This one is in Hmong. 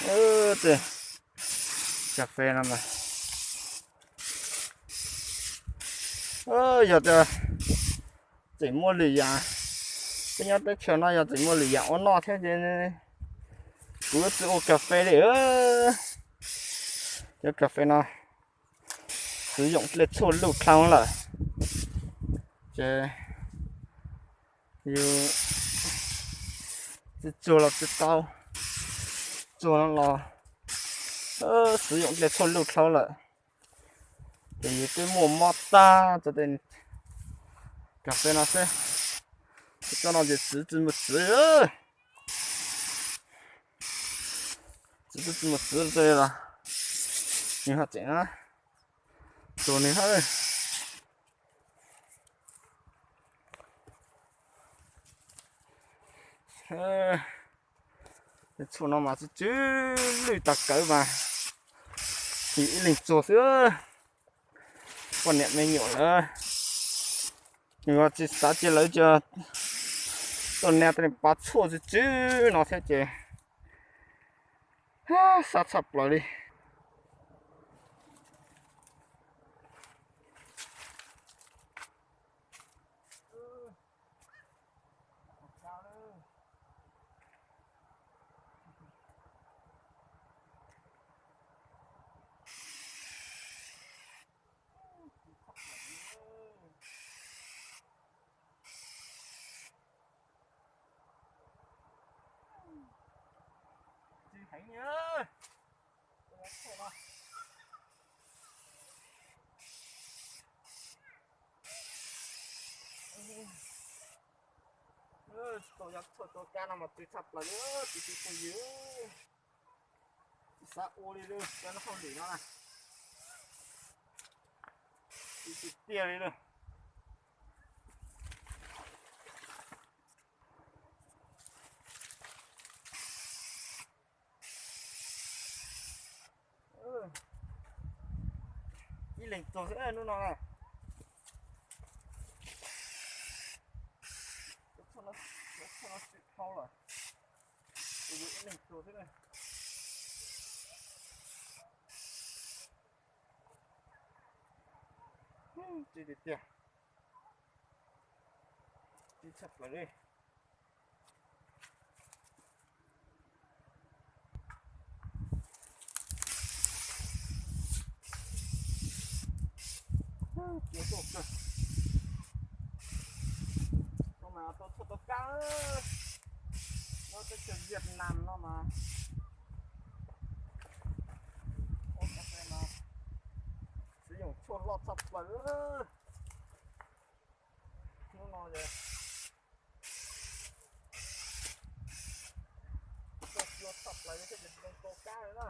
Ub, tej cà phê no mas, yog tias tseem muaj lwm yam, peb nyob teb chaws no yog tseem muaj lwm yam ua noj thiab ces kuv yuav tsis ua cà phê li. Cov cà phê no xws yoom dlej tshuaj luj dlhau lawm, ces yus tsis tsuag los tsis tau, tsuag no los xws yoom dlej tshuaj luj dlhau lawm, ces yus twb muaj mob tag rau tej cà phê no xwb. Cov no ces txiv tsis mus txiv, txiv tsis mus txiv rau tej los nws ho tseem tsuag nws hab. Tej tshuaj no mas tsis tsw lwj tag kawg mas, yus ib leeg tsuag xwb. Poj niam me nyuam lawv, nws tsis xav cia lawv tuaj nab tej pab tshuaj tsis tsw no thiab ces sab tshaj plaws li. Tsis heev. Tau yog tshuaj tua kab no mas tw tshaj plaws li, tsis tsis phooj ywg. Tsis xav ua li lawm, cov no hauj lwm no na, tsis tiag tiag li lawm. Ib leeg tsuag xwb hnub no na. Cov tshuaj no tsis dhau lawm, yus ib leeg tsuag xwb na. Tsis tiag tiag, tsis tshaj plaws li. Tua tshuaj tua kab, nyob teb chaws Vietnam no mas ua cà phê mas txiv yoom tshuaj loj tshaj plaws. Hnub no tuaj cua tshaj plaws thiab ces tsis zoo tua kab li na.